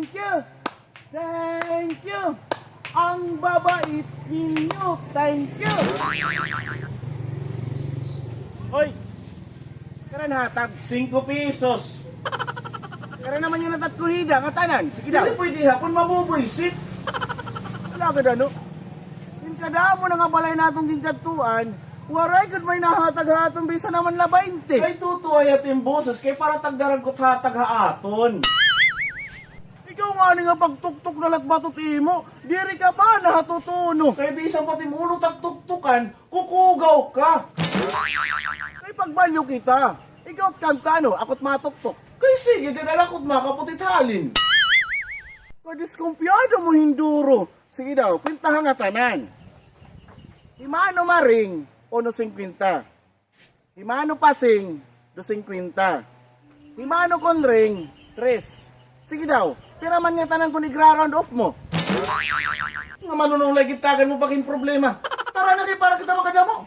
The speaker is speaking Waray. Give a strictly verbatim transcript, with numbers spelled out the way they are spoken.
Thank you! Thank you! Ang babait ninyo! Thank you! Hoy! Karan hatag. Singko pesos. Karan naman nga natatkuhida, ngatanan. Sige daw. Dili pwede hapon, mabubuisit. Wala ka, ano? Ginkadamo na nga balay naton ginkadtuan, waray gud may nahatag ha aton bisan naman la baynte. Ay, tutuay aton boses, kay para tagdarag ko hatag ha aton. Ikaw ngani nga pagtuktok na la it batot imo, diri ka pa nahatutuno. Kay bisan pati it ulo tagtuktokan, kukugaw ka. Kay pagbalyo kita, ikaw it kanta, ano, ako it matuktok. Kay sige, diri la ako it makaputi it halin. Kadiskumpiyado mo, Hinduro. Sige daw, kwentaha ngatanan. Himano maring, uno singkwenta. Himano pasing, dos singkwenta. Himano kon ring, tres. Sige daw, pira man ngatanan kon igra-round off mo? Nga manunulay gitagan mo pa kin problema. Tara na kay para kita makadamo.